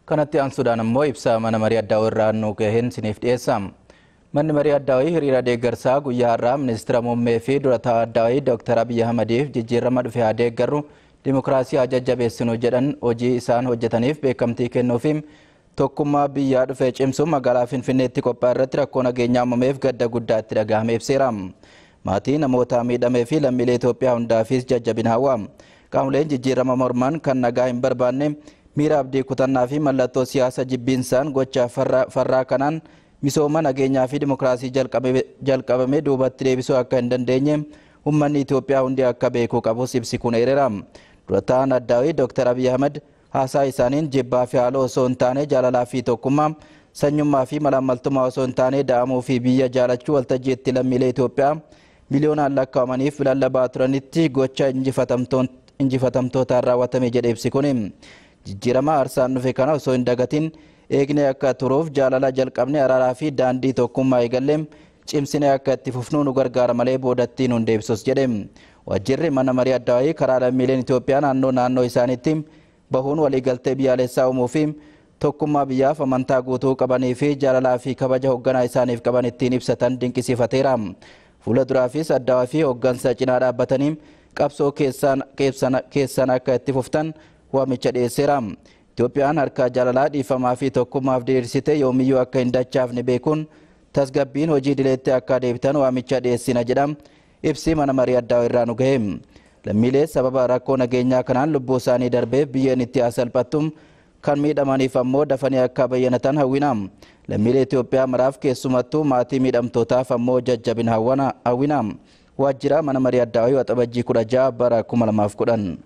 Kanatti aansuudhaan ammoo ibsa mana marii addaawii irraa nu gaheen siniif dhiyeessa. Manni marii addaawii hiriira deeggarsaa guyyaa har'aa ministeera muummee fi durataa addaawii Dr. Abiyyi Ahmadiif jijjiirama dhufe haa deeggarru, dimokiraasii haa jajjabeessinu jedhan hojii isaan hojjetaniif beekamtii kennuufi tokkummaa biyyaa dhufe cimsuun magaalaa Finfinneetti qophaa'e irratti rakkoo nageenyaa uumameef gadda guddaa itti dhagahame ibseera. Maatii namoota miidhamee fi lammiilee Itoophiyaa hundaafis jajjabina hawwa. Qaamoleen jijjiirama morman kan nagaa hin barbaanne miira abdii kutannaa fi mallattoo siyaasa jibbiinsaan gocha farraa kanaan misooma nageenyaa fi dimokiraasii jalqabame duubatti deebisuu akka hin dandeenye uummanni Itoophiyaa hundi akka beekuu qabus ibsi kun eereera. Durataan addaawii Dr. Abiyyi Ahmad haasaa isaaniin jibbaa fi haaloo osoo hin taane jaalalaa fi tokkummaa, sanyummaa fi malaammaltummaa osoo hin taane da'amuu fi biyya jaalachuu waltajjii itti lammiilee Itoophiyaa miliyoonaan lakkaa'amaniif lallabaa turanitti gocha injifatamtootaan raawwatame jedhe ibsi kun. Jijjiirama aarsaan dhufe kana osoo hin dagatin eegnee akka turuuf jaalala jalqabne, araaraa fi daandii tokkummaa eegallee cimsinee akka itti fufnuu nu gargaara malee boodattiin hin deebisus jedhe. Waajjirri mana marii addaawii karaa lammiileen Itoophiyaa naannoo naannoo isaaniitti bahuun waliigaltee biyyaalessaa uumuu fi tokkummaa biyyaaf amantaa guutuu qabanii fi jaalalaa fi kabaja hoogganaa isaaniif qaban ittiin ibsatan dinqisiifateera. Fuula duraafis addaawaa fi hooggansa cinaa dhaabbatanii qabsoo keessan akka itti fuftan waamicha dhiyeesseera. Itoophiyaan harka jaalalaa, dhiifamaa fi tokkummaaf diriirsite yoomiyyuu akka hin dachaafne beekuun tasgabbiin hojii dileetti akka deebitan waamicha dhiyeessina jedha ibsi mana marii addaa irraa nu gahe. Lammiilee sababa rakkoo nageenyaa kanaan lubbuu isaanii darbeef biyyeen itti haa salphattu, kan miidhamaniif ammoo dafanii akka bayyanatan hawwina. Lammiilee Itoophiyaa maraaf, keessumattuu maatii miidhamtootaaf ammoo jajjabina hawwina. Waajjira mana marii addaawii, Waxabajjii 16 bara 2010.